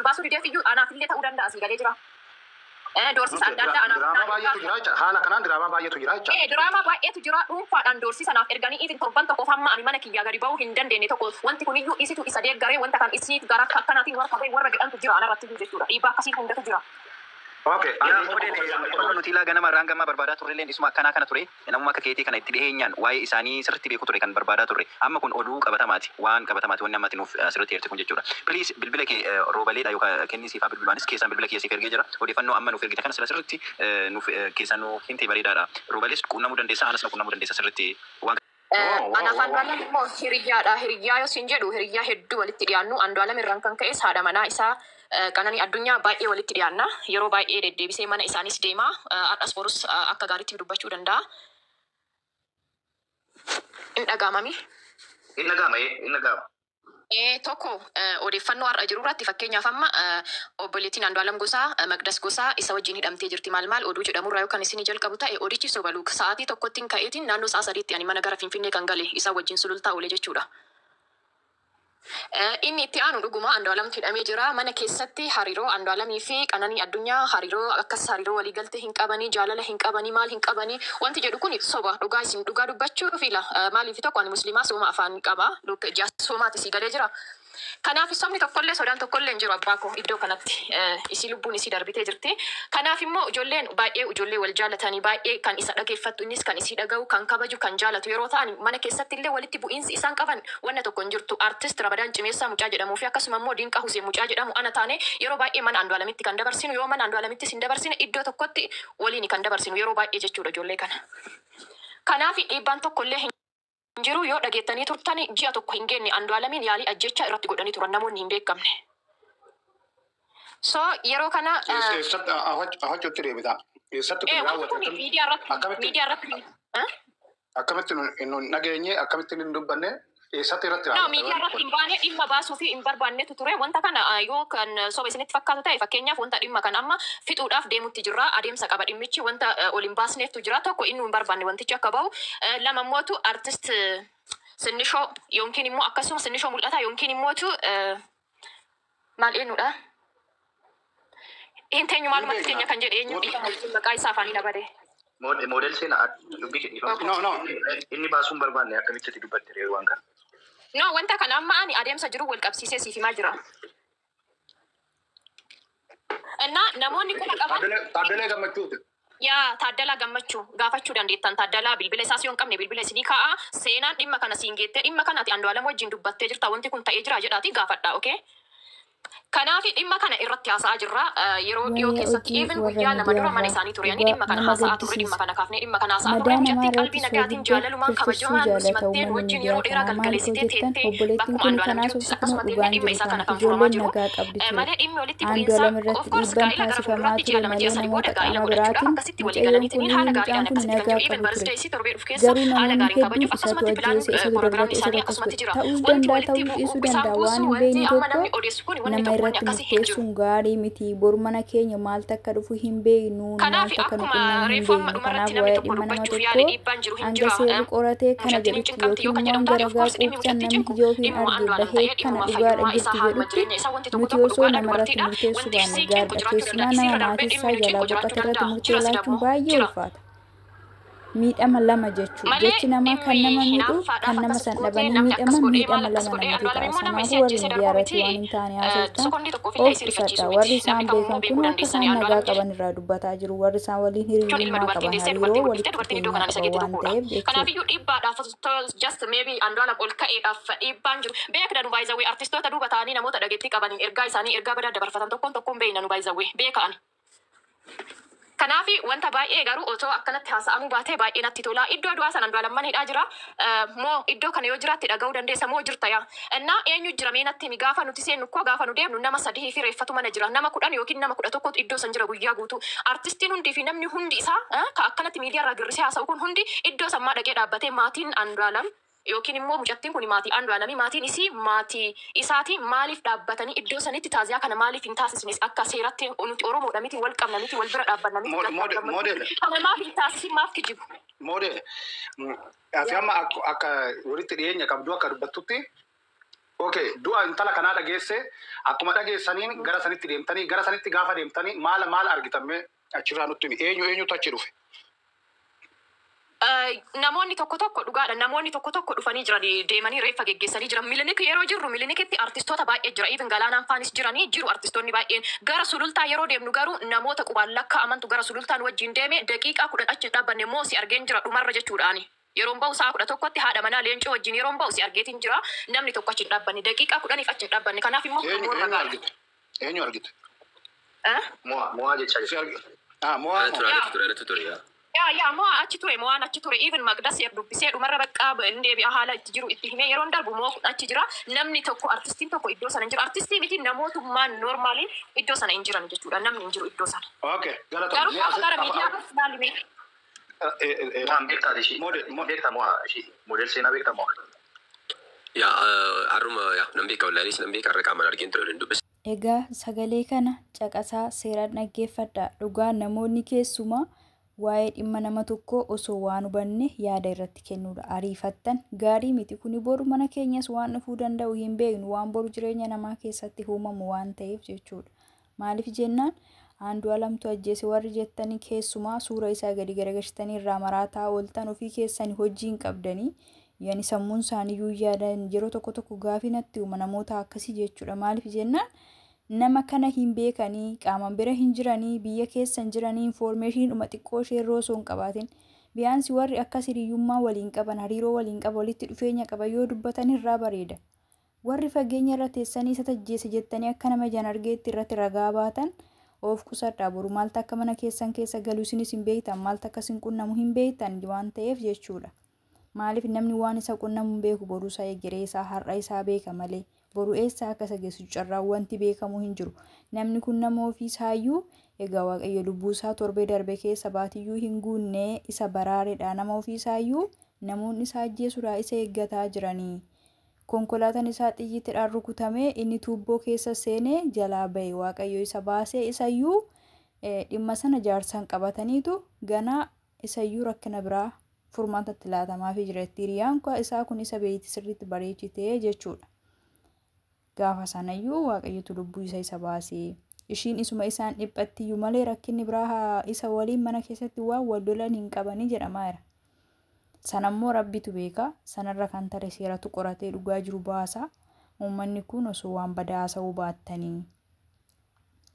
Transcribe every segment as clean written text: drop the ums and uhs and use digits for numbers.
Baasuu dideef iyyuu anaaf illee ta'uu danda'a, sii galee jira. Doorsisa adda addaa anaaf Diraamaa baay'eetu jira jecha. Haala kanaan diraamaa baay'eetu jira jecha. Diraamaa baay'eetu jira. Dhuunfaadhaan doorsisa naaf erganii even torban tokkoof hamma ani mana kiyyaa gadi ba'uu hin dandeenye tokko wanti kuniyyuu isitu isa deeggaree wanta kan isii gara akkanaatiin warra ba'e warra jedhantu jira anarratti iyyuu jechuudha. Dhiibbaa akkasii hundatu jira. Okay. Yaa model, nuti ilaa ganama irraan gammaa barbaadaa turre isuma akkanaa kana ture. Namuma akka keetii kana itti dhiheenyaan waa'ee isaanii sirriitti beeku ture kan barbaadaa turre. Amma kun oduu qabatamaati. Waan qabatamaati wanni ammatti nuuf asirratti eerti kun jechuudha. Please, bilbila kee roobaleedha yookaan kenni siif haa bilbilu. Anis keessaan bilbila kee siif ergee jira. Odeeffannoo amma nuuf ergite kana sila sirriitti nuuf keessaan nuuf himte bareedaadha. Roobalees quunnamuu dandeessa, anas na quunnamuu dandeessa sirriitti waan Anaaf Andu'aalam immoo hiriyyaadha. Hiriyyaa yoo siin jedhu, hiriyyaa hedduu walitti dhiyaannu. Andu'aalam irraan kan ka'es haadha manaa isaa Qananii Addunyaa baay'ee walitti dhiyaanna. Yeroo baay'ee deddeebisee mana isaanis deema. Har'as borus akka gaariitti dubbachuu danda'a. Hin dhaga'amami. Inni dhaga'ama, inni dhaga'ama. Tokko, odeeffannoo har'a jiru irratti, fakkeenyaaf amma obboleettiin Andu'aalam Gosaa, Maqdas Gosaa isa wajjin hidhamtee jirti maal maal oduu jedhamurraa yookaan isin jalqabu ta'e, odichi soba luuk. Sa'aatii 1tti ka'eetiin naannoo sa'a 3tti ani mana gara Finfinnee kan gale isa wajjin Sulultaa oole jechuudha. Inni itti aanu, dhuguma Andu'aalamtu hidhamee jira. Mana keessatti hariiroo Andu'aalamii fi Qananii Addunyaa hariiroo akkas hariiroo waliigaltee hin qabanii, jaalala hin qabanii, maal hin qabanii wanti jedhu kun soba. Dhugaa isin dhugaa dubbachuu fila. Maaliif, tokko, ani musliimaa, sooma afaan qaba. Ji'a soomaati, sii galee jira. Kanaaf sobni tokkollee, sodaan tokkollee hin jiru, abbaa koo, iddoo kanatti. Isii lubbuun isii darbitee jirti. Kanaaf immoo ijoolleen baay'ee ijoollee wal jaalatanii, baay'ee kan isa dhageeffattu, innis kan isii dhaga'u, kan kabaju, kan jaalatu yeroo ta'an, mana keessatti illee walitti bu'iinsi isaan qaban wanna tokko hin jirtu. Artist Rabadaan Cimeessaa mucaa jedhamuu fi akkasuma immoo Dinqaa Huseen mucaa jedhamu ana taane yeroo baay'ee mana Andu'aalamitti kan dabarsinu, yoo mana Andu'aalamittis hin dabarsine iddoo tokkotti waliin kan dabarsinu yeroo baay'ee jechuudha ijoollee kana. Kanaaf dhiibbaan tokkollee hin jiru. Yoo dhageettanii turtan, ji'a tokko hin geenne Andu'aalamiin yaalii ajjechaa irratti godhanii turan namoonni hin beekamne. So yeroo kana Eessatti afachuutti deebita? Eessatti kun wanti raawwate? kun miidiyaa irratti Akkamitti miidiyaa irratti akkamitti nu hin dhageenye, akkamitti hin dubbanne, eessatti irratti No, raawwate? miidiyaa irratti hin baane, dhimma baasuu fi hin barbaannetu ture. Wanta kana yoo kan soba isinitti fakkaatu ta'e, fakkeenyaaf wanta dhimma kana amma fixuudhaaf deemutti jirra. Adeemsa qaba dhimmichi, wanta ol hin baasneeftu jira. Tokko, inni hin barbaanne wantichi akka bahu. Lama immootu artist Sinnishoo yookiin immoo akkasuma Sinnishoo mul'ata yookiin immootu maal eenyudha? Hin teenyu maalumatti teenya kan jedhe eenyu, dhiifama wajjin maqaa isaa afaanii na bade. Model seenaa dubbii kee dhiifama. No. Inni baasuu hin barbaanne akkamitti itti dubbatte ree waan kana? No, wanta kana amma ani adeemsa jiru wal qabsiisee siif himaa jira. Innaa namoonni quba qaban Taaddalee Gammachuuti. Yaa Taaddalaa Gammachuu gaafachuu dandeettan. Taaddalaa bilbila isaas yoo hin qabne bilbila isinii kaa'a. Seenaan dhimma kana siin geettee, dhimma kana ati Andu'aalam wajjin dubbattee jirta, wanti kun ta'ee jira jedhaati gaafadha, okay? Kanaaf dhimma kana irratti haasa'aa jirra. Yeroo dhiyoo Waa'ee keessatti hojii even warra guyyaa 2 dura mana miidiyaarraa isaanii turanii dhugaa dhimma kana nama haasa'aa turre, dhimma gaddisiisa. kana kaafnee dhimma kana haasa'aa turre. Madaa Mucattiin namaa qalbii irratti nagaatiin soogidda jaalalumaan firfirsuu kabajamaan nu jaalata simattee nu uummanni wajjin miidiyaa yeroo dheeraa kanaa. Maaliif galgaleessitee hojjettan teettee obboleettiin bakkuma kun Andu'aalam kanaas jiruttis ofii akkasuma teennee dhugaan dhimma jiru isaa kana kana kan furamaa ijoolleen jiru. nagaa qabdi ture. Malee dhimmi walitti bu'iinsa Andu'aalam of irratti course dhiibbaan gaa'ila gara taasifamaa fuulduraatti ture ji'a 2 ji'a malee 3 booda namoota gaa'ila qaama godhachuudhaaf biraatiin akkasitti walii mucayyoon galaniitiin kun haala mucaan gaariidhaan kun akkasitti kan nagaa jiru. Even qabu ture. birthday isii torbee dhufu keessa Garuu haala namoonni gaariin hedduun kabajuuf isatu akkasumatti ajjeese, pilaan isatu proogiraamni darbate, isatu isaanii akkas akkasumatti godhe jira. ta'uus Wanti danda'a, walitti ta'uu dhiisuu bu'u isaan danda'a. Waan buusu hin wanti beekne amma tokko namni odeessu kun wanni nama tokko wanni irratti akkasii hin jiru. murteessuun gaarii miti. Boru mana keenya maaltu akka dhufu hin beeknu, Kanaaf maaltu akka nu akkuma qunnamu hin reefu amma beeknu. dhumarratti Kanaaf namni waa'ee tokko dhimma nama dubbachuuf yaale tokkoo dhiibbaan jiru hin hanga jira. seerri qoratee kana Mucattiin hin jedhutti cinqamti yoo yookiin kan immoo jedhamu hanga taate, of ragaa course dhimmi quubsaan mucattii namni cinqu yookiin dhimmuma arge Andu'aalam bahee ta'ee kana dhimmuma dhugaadha fayyummaa isaa jirti haaluma jedhutti jireenya isaa wanti tokko nuti tokko osoo dhugaadha, namarratti dubartiidha. murteessuu Wanti baanne isii cinqu gaariidha. jiraachuu Keessumaa danda'a. nama Isiirra darbee maatii isaa dhimmi nu jalaa cinqu jiraachuu boqote irratti danda'a. murtee Jira laachuun sidammoo baay'ee jira. ulfaata. Miidhama lama jechuudha. Malee Jechi namaa kan dhimmi nama miidhu, hinaaffaadhaaf kan nama akkas san gootee dhabanii namni akkas miidhaman godhee maal miidhama akkas lama godhee namatti Andu'aalam ta'a. immoo nama isii Kanaafuu warri ajjeesee miidiyaa darbuu irratti miti. waan hin taane haasoftan Sekondii tokkoof illee of isii qusadha. rifachiisu Warri miti. isaan Namni kamuu beekan beekuu kun akka dandeessanii isaan nagaa Andu'aalam qaban irraa dubbataa jiru. Warri isaan waliin jechuun ilma hiriyummaa dubartiin qaban deessee hariiroo dubartii guddistee walitti dubartiin iddoo dhufeenyaa kanaan isa qaban geette waan tokkodha. ta'eef jechuudha. Kanaafiyyuu dhiibbaadhaaf just maybe Andu'aalam ol ka'eedhaaf dhiibbaan jiru. Beekna nu baay'izawwee, artistoota duuba ta'anii namoota dhageettii qabaniin ergaa isaanii ergaa badaa dabarfatan tokkoon tokkoon beekna nu baay'izawwee beeka ani. Kanaaf wanta baay'ee garuu otoo akkanatti haasa'amuu baatee baay'ee natti tola. Iddoo du'aa sana Andu'aalam mana hidhaa jira. Moo iddoo kana yoo jiraatte dhaga'uu dandeessa moo jirta yaa. Innaa eenyu jira, mee natti himi. Gaafa nuti seennu koo, gaafa nu deemnu nama sadii fi reeffatu mana jira. Nama 10 yookiin nama 11tu iddoo san jira guyyaa guutuu. Artistiin hundii fi namni hundi isaa ka akkanatti miidiyaa irraa girrisee haasa'u kun hundi iddoo sammaa dhaqee dhaabbatee, maatiin Andu'aalam yookiin immoo mucattiin kun maatii Andu'aalamii, maatiin isii maatii isaati, maaliif dhaabbatanii iddoo sanitti taaziyaa kana maaliif hin taasisnes? Akka seeratti nuti Oromoodha miti, wal qabna miti, wal bira dhaabbanna miti. Model. Kana maaf hin taasisin? Maaf kijibu? Model. Ati amma akka walitti dhiyeenya qabdu akka dubbattutti Okay, du'a intala kanaa dhageesse, akkuma dhageessaniin gara sanitti deemtanii, gara sanitti gaafa deemtanii maal maal argitan? Mee achirraa nutti himi. Eenyu eenyutu achi dhufe? Namoonni tokko tokko, dhugaadha, namoonni tokko tokko dhufanii jiran, deemanii reeffa geggeessanii jiran. Milinik yeroo jirru Milinikitti artistoota baay'ee jira, even Galaanaan faanis jiranii jiru artistoonni baay'een. Gara Sulultaa yeroo deemnu garuu namoota qubaan lakkaa'amantu gara Sulultaan wajjin deeme. Daqiiqaa 10 achi hin dhaabbanne. Moo si argeen jira dhumarra jechuudhaani. Yeroon ba'u sa'a 11tti haadha manaa Leencoo wajjin yeroon ba'u si argeetiin jira. Namni tokko achi hin dhaabbanne, daqiiqaa 10f achi hin dhaabbanne. Kanaaf immoo kun Eenyu immoo eenyu ragaadha. argite? Eenyu argite? Eh? Mo'a mo'aa jechaa Si jirti. argite? Ah, mo'aa Ana moo? ture, Yaa. anatu ture, anatu ture, yaa. Yaa, moo achi ture, mo'aan achi ture. Even Maqdas dubbisee dhumarra bakka inni deebi'a haala itti jiru itti himee yeroon darbu moo achi jira. Namni tokko, artistiin tokko iddoo sana hin jiru. Artistii miti, namootummaan normaaliin iddoo sana hin jiran jechuudha. Namni hin jiru iddoo sana. Okay, galatoom. Garuu Mee gaafa gara asitti miidiyaa ilaalime. Mo'aan beektaa ishii? Model Beektaa mo'aa ishii? Model Seenaa beektaa mo'aa? Yaa, har'uma, yaa, nan beeka, wallaanis nan beeka, har'a qaamaan argeen ture, waliin dubbise. Egaa sagalee kana caqasaa seeraan dhaggeeffadhaa. Dhugaa namoonni keessumaa waa'ee dhimma nama tokkoo osoo waan hubanne yaada irratti kennuudha. Ariifattan gaarii miti. Kuni boru mana keenyas waan dhufuu danda'u hin beeknu, waan boru jireenya namaa keessatti uumamu waan ta'eef jechuudha. Maaliif jennaan, Andu'aalamtu ajjeese warri jettanii keessumaa suura isaa gadi garagalchitanii irraa maraataa ooltan ofii keessanii hojii hin qabdanii. Yani sammuun isaanii yaadan yeroo tokko tokko gaafii natti uuma namoota akkasii jechuudha. Maaliif jennaan, nama kana hin beekanii, qaamaan bira hin jiranii, biyya keessa hin jiranii, information dhuma xiqqoo ishee irra osoo hin qabaatin. Biyaansi warri akkas hiriyyummaa waliin qaban, hariiroo waliin qaban, walitti dhufeenya qaban yoo dubbatan irraa bareeda. Warri fageenya irra teessanii isa tajjeese jettanii akka nama ijaan argeetti irratti ragaa baatan of qusadhaa. Boru maaltu akka mana keessan keessa galu isinis hin beektan, maaltu akka isin qunnamu hin beektan waan ta'eef jechuudha. Maaliif, namni waan isa qunnamu hin beeku. Boruu isaa, egeree isaa, har'a isaa beeka malee boru eessa akka isa geessu carraan wanti beekamu hin jiru. Namni kun nama ofii isaayyuu, egaa Waaqayyo lubbuu isaa torbee darbe keessa baatiyyuu hin guunne isa baraaredha. Nama ofii isaayyuu namoonni isa ajjeesuudhaa isa eeggataa jiranii. Konkolaataan isaa xiyyiitiidhaan rukutamee inni tuubboo keessa seenee jalaa ba'e. Waaqayyo isa baasee, isayyuu dhimma sana jaarsaan qabataniitu ganaa isayyuu rakkina biraa furmaatatti laatamaafii jira. Hiriyaan isaa kun isa beeyti sirriitti bareechitee jechuudha. Gaafa sanayyuu Waaqayyotu lubbuu isa isa baasee. Ishiin isuma isaan dhiphattiyyuu malee rakkinni biraa isa waliin mana keessatti waan wal lolan hin qabanii jedhamaa jira. Sanammoo Rabbitu beeka. Sanarra kan tare seeratu qoratee dhugaa jiru baasa. Uummanni kun osoo waan badaa haasa'uu baattanii.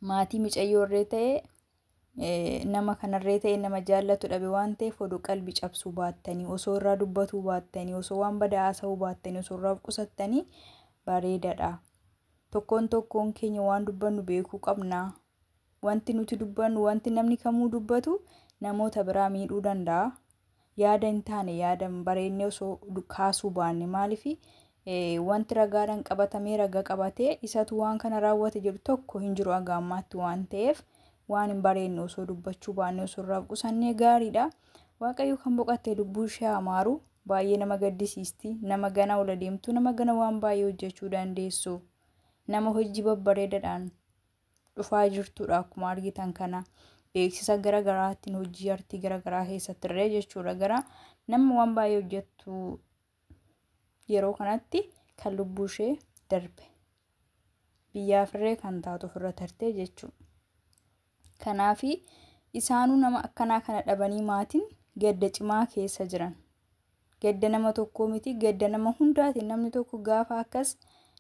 Maatii micayyoorree ta'e, nama kanarree ta'e, nama jaallatu dhabe waan ta'eef oduu qalbii cabsuu baattanii, osoo irraa dubbatuu baattanii, osoo waan badaa haasa'uu baattanii, osoo irraa of qusattanii bareedaadha. Tokkoon tokkoon keenya waan dubbannu beekuu qabna. Wanti nuti dubbannu, wanti namni kamuu dubbatu namoota biraa miidhuu danda'a. Yaada hin taane, yaada hin bareedne osoo kaasuu baanne. Maaliif, wanti ragaadhaan qabatamee raga qabatee isatu waan kana raawwate jedhu tokko hin jiru haga ammaatti waan ta'eef, waan hin bareedne osoo dubbachuu baanne, osoo irraa of qusannee gaariidha. Waaqayyo kan boqotte lubbuu ishee haa maaru. Baay'ee nama gaddisiisti. Nama gana ola deemtu, nama gana waan baay'ee hojjechuu dandeessu. Nama hojii babbareedaadhaan dhufaa jirtudha akkuma argitan kana. Beeksisa gara garaatiin hojii artii gara garaa keessatti illee jechuudha. Gara nama waan baay'ee hojjettu yeroo kanatti kan lubbuu ishee darbe. Biyyaafillee kan taatu ofirra tartee jechuudha. Kanaafi isaanuu nama akkanaa kana dhabanii maatiin gadda cimaa keessa jiran. Gadda nama tokkoo miti, gadda nama hundaati. Namni tokko gaafa akkas,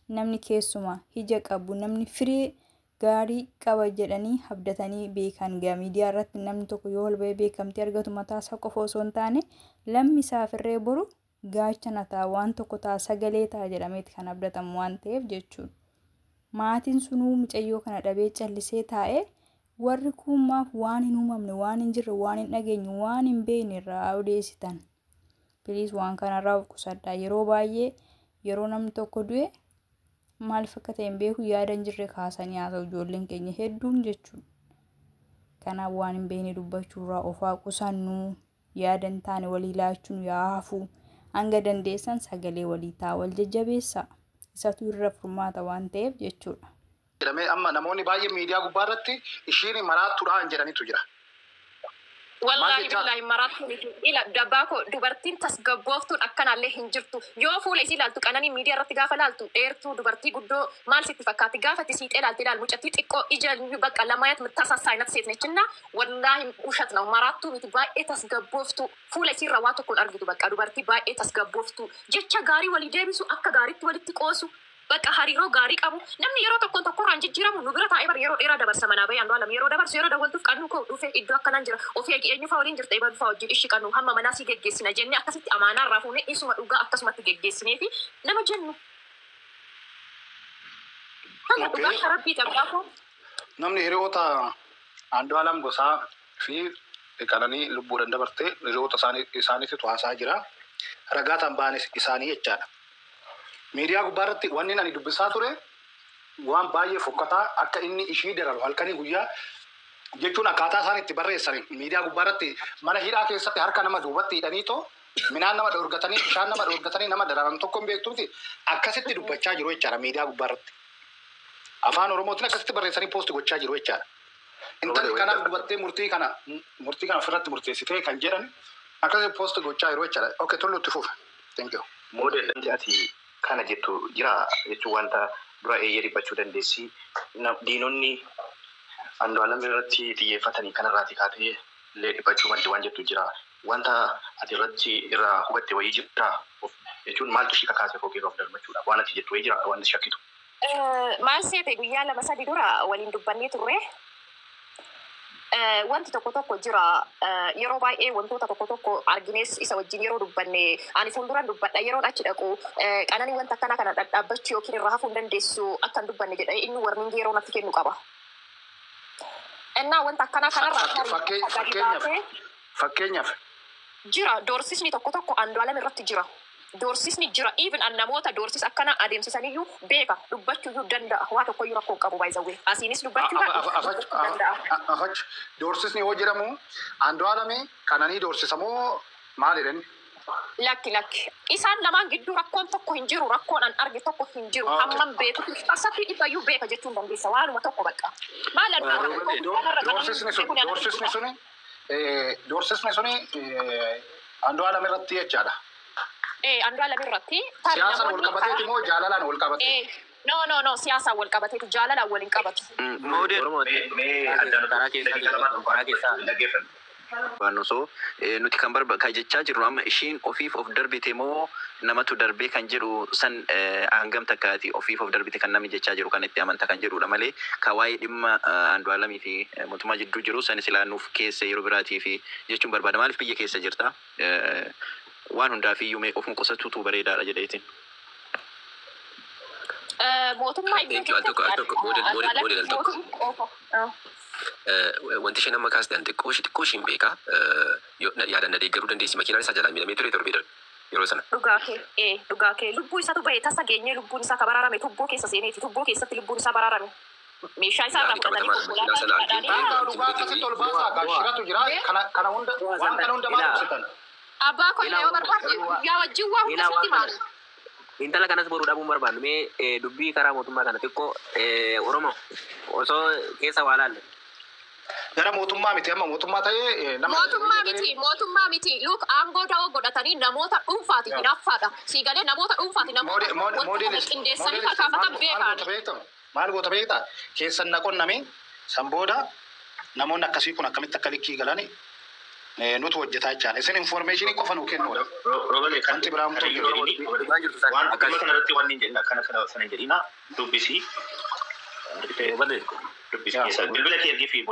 namni keessumaa ija qabu, namni firee gaarii qaba jedhanii abdatanii beekan gaa miidiyaa irratti namni tokko yoo ol ba'ee beekamtii argatu mataa isaa qofa osoo hin taane lammi isaafirree boru gaachana ta'a, waan tokko ta'a, sagalee ta'a jedhameeti kan abdatamu waan ta'eef jechuudha. Maatiin sunuu mucayyoo kana dhabee callisee taa'ee, warri kuumaaf waan hin uumamne, waan hin jirre, waan hin dhageenye, waan hin beekne irraa odeessitan. Please, waan kanarraa of qusadhaa. Yeroo baay'ee yeroo namni tokko du'e maaliif akka ta'e hin beeku, yaada hin jirre kaasanii haasa'u ijoolleen keenya hedduun jechuudha. Kanaaf waan hin beekne dubbachuurraa of haa qusannu, yaada hin taane walii laachuun yaa hafu, hanga dandeessan sagalee walii ta'a, wal jajjabeessaa. Isatu irra furmaata waan ta'eef jechuudha. Jedhamee amma namoonni baay'een miidiyaa gubbaa irratti ishiin maraattuudhaan jedhanitu jira. Wallaahi billaahi maraattu miti. Ila dabbaako dubartiin tasgabbooftuun akkanaallee hin jirtu. Yoo fuula isii ilaaltu qananii miidiyaa irratti gaafa laaltu dheertuu dubartii guddoo maal sitti fakkaatti gaafa itti siixee ilaalte ilaal mucattii xiqqoo ija bakka lamaayat tasaasaa inat seet nechinna wallaahi ushat ነው maraattuu miti baay'ee tasgabbooftu fuula isiirra waa tokkoon argitu bakka dubartii baay'ee tasgabbooftu jecha gaarii walii deebisu akka gaariitti walitti qoosu. Bakka hariiroo gaarii qabu namni yeroo tokkoon tokkorraan jijjiiramu nu bira taa'ee bar yeroo dheeraa dabarsa manaa bahee Andu'aalam yeroo dabarsu yeroo dawwaltuuf qannuu koo dhufe iddoo akkanaan jira ofii eegi eenyu fa'aa waliin jirta eebaluu fa'aa wajjin ishi qannu hamma manaa si geggeessina jennee akkasitti amaanaa irraa fuunee isuma dhugaa akkasumatti geggeessinee fi nama jennu. Kana Okay. dhugaa rabbii tabbaafuu. Namni hiriyoota Andu'aalam Gosaa fi Qananii lubbuudhaan dabartee hiriyoota isaaniitu haasaa jira. Ragaa tan baanes isaanii jechaadha. Miidiyaa gubbaarratti wanni ani dubbisaa ture waan baay'ee fokkataa akka inni ishii dararu halkanii guyyaa jechuun akkaataa isaan itti barreessan miidiyaa gubbaarratti mana hidhaa keessatti harka nama duubatti hidhanii too midhaan nama dhoorgatanii bishaan nama dhoorgatanii nama dararan tokko hin beektuuti akkasitti dubbachaa jiru jechaadha miidiyaa gubbaarratti. Afaan Oromootiin akkasitti barreessanii poosti gochaa jiru jechaadha. Intalli kanaaf dubattee murtii kana ofirratti murteessitee kan jedhan akkasitti poosti gochaa jiru jechaadha. Okay, tollu itti fufa. Thank you. Model ati kana jettu jira jechuun wanta dura eeyyee dhiphachuu dandeessi. Diinonni Andu'aalam irratti xiyyeeffatanii kanarraati kaatee illee dhiphachuu maddi waan jettu jira. Wanta ati irratti irraa hubatte wayii jira jechuun maaltu ishii kakaase koo of darbachuudha. Waan ati jettu wayii jira waan shakkitu. Maal seete guyyaa lama sadi dura waliin dubbannee turre. Wanti tokko tokko jira. Yeroo baay'ee wantoota tokko tokko argines isa wajjin yeroo dubbanne ani fuulduran dubbadha yeroon achi dhaqu qananii wanta akkana kana dhadhaabbachuu yookiin irraa hafuu hin dandeessu akka hin dubbanne jedhee inni warning yeroo natti kennu qaba. Innaa wanta akkanaa kanarraa Fakkeenyaaf. Jira doorsisni tokko tokko Andu'aalam irratti jira. Doorsisni jira even an namoota doorsis akkana adeemsisaniyyuu beeka dubbachuuyyuu danda'a waa tokkoyyuu rakkoo hin qabu baay'isawwee asiinis dubbachuu danda'a. Afach doorsisni yoo jedhamu Andu'aalami Qananii doorsisamoo maal jedhani? Lakki lakki isaan lamaan gidduu rakkoon tokko hin jiru rakkoon an arge tokko hin jiru hammam beeku asatti dhibbayyuu beeka jechuun dandeessa waanuma tokko bakka. Maal Doorsisni suni Andu'aalam irratti jechaadha. Andu'aalam irratti. Siyaasaan wal qabateeti moo jaalalaan wal qabate? No, no, no, siyaasaan wal qabateeti jaalalaan wal hin qabatu. Model. Karaa keessaa karaa keessaa Dhaggeeffannu. Waan osoo nuti kan barba kan jechaa jirru amma ishiin ofiif of darbite moo namatu darbee kan jedhu san hangam takkaati ofiif of darbite kan namni jechaa jiru kan itti amanta kan jedhudha malee ka waa'ee dhimma Andu'aalamii fi mootummaa jidduu jiru san silaa nuuf keessa yeroo biraatii fi jechuun barbaada maaliif biyya keessa jirta waan hundaaf iyyuu mee ofuma qusatuutu bareedaadha jedheetiin. Mootummaa Thank you. Al tokko al tokko model model model al tokko. Wanti isheen amma kaaste an xiqqoo ishiin beeka. Yaadan na deeggaruu dandeessi makiinaan isaa jalaa miidhamee ture torbee darbe yeroo sana. Dhugaa kee dhugaa kee lubbuu isaatu bahe tasa geenyee lubbuun isaa ka baraarame tubboo keessa seeneeti tubboo keessatti lubbuun isaa baraarame. Meeshaa isaa irraa Yaani fudhatanii qabatamaan makiinaa sana argee konkolaataa Dhugaa akkasitti ol baasaa gaashiratu jira kana hunda waan kana hunda maal ibsitan? Abbaa koo yoo barbaadde guyyaa wajjin waa hunda sitti maali? Intala kanas boruu dhabuun barbaannu mee dubbii karaa mootummaa kana xiqqoo Oromoo osoo keessa waa laalle. Gara mootummaa miti amma mootummaa ta'ee nama. Mootummaa miti, mootummaa miti. Look, aangoo da'oo godhatanii namoota dhuunfaati hinaaffaadha. Siigalee namoota dhuunfaati namoota wanta kana qindeessanii kakaafatan beekaan. Maal goota beektaa? Keessan na qonname san booda namoonni akkasii kun akkamitti akka likkii galani nutu hojjetaa jechaadha. Isin information qofa nuu kennuudha. Roobale kan Wanti biraa homtuu hin jiru. Dhugaan jirtu sana Waan akkas. dhimma kana irratti waan hin jedhin akkana kana sana hin jedhina dubbisi. Roobale. Dubbisi keessa bilbila kee ergii fi